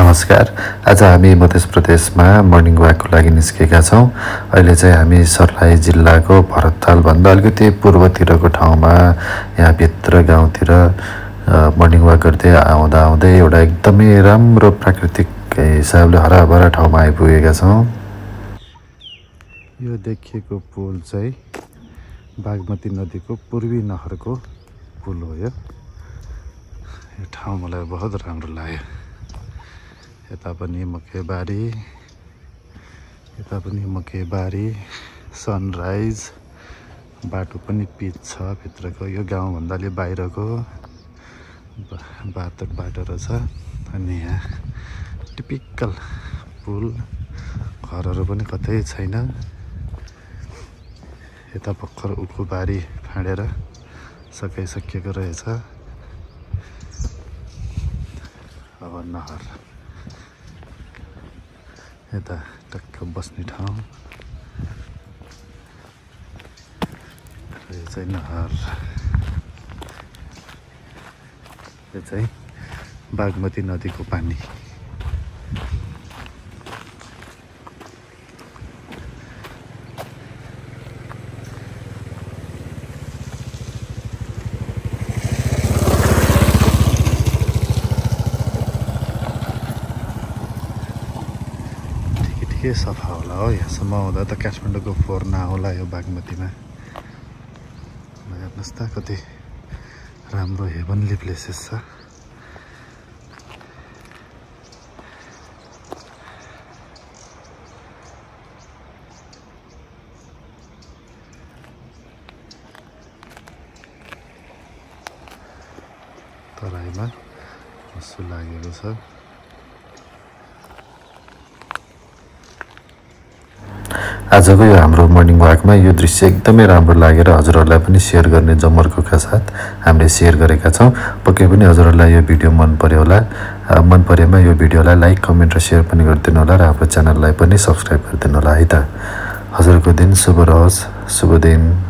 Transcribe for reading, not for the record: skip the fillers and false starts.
नमस्कार। आज हामी मध्य प्रदेशमा मर्निङ वाकको लागि निस्केका छौँ। अहिले चाहिँ हामी सर्लाही जिल्लाको भरतताल भन्दा अलिकति पूर्वतिरको ठाउँमा यहाँ भित्र गाउँतिर मर्निङ वाक गर्दै आउँदा एउटा एकदमै राम्रो प्राकृतिक हिसाबले हराभरा ठाउँमा आइपुगेका छौँ। यो देखिएको पुल चाहिँ बागमती नदीको पूर्वी नहरको पुल हो। यो ठाउँ मलाई बहुत राम्रो लाग्यो। यता पनि मकैबारी, सनराइज, बाटो पनि पिच छ भित्रको। यो गाउँभन्दा अलि बाहिरको बाटो रहेछ। अनि यहाँ टिपिकल पुल, घरहरू पनि कतै छैन। यता भर्खर उखु बारी फाँडेर सकिएको रहेछ। अब नहर, यता टक्क बस्ने ठाउँ, यो चाहिँ नहर। यो चाहिँ बागमती नदीको पानी। के सफा होला हो। यहाँसम्म आउँदा त काठमाडौँको फोहोर नहोला यो बागमतीमा। हेर्नुहोस् त कति राम्रो हेभनली प्लेसेस छ। तराईमा हस्सु लागेको छ। आजको यो हाम्रो मर्निङ वाकमा यो दृश्य एकदमै राम्रो लागेर हजुरहरूलाई पनि सेयर गर्ने जमर्कोका साथ हामीले सेयर गरेका छौँ। पक्कै पनि हजुरहरूलाई यो भिडियो मन पर्यो होला। मन परेमा यो भिडियोलाई लाइक, कमेन्ट र सेयर पनि गरिदिनु होला र हाम्रो च्यानललाई पनि सब्सक्राइब गरिदिनु होला है त। हजुरको दिन शुभ रहोस्। शुभ दिन।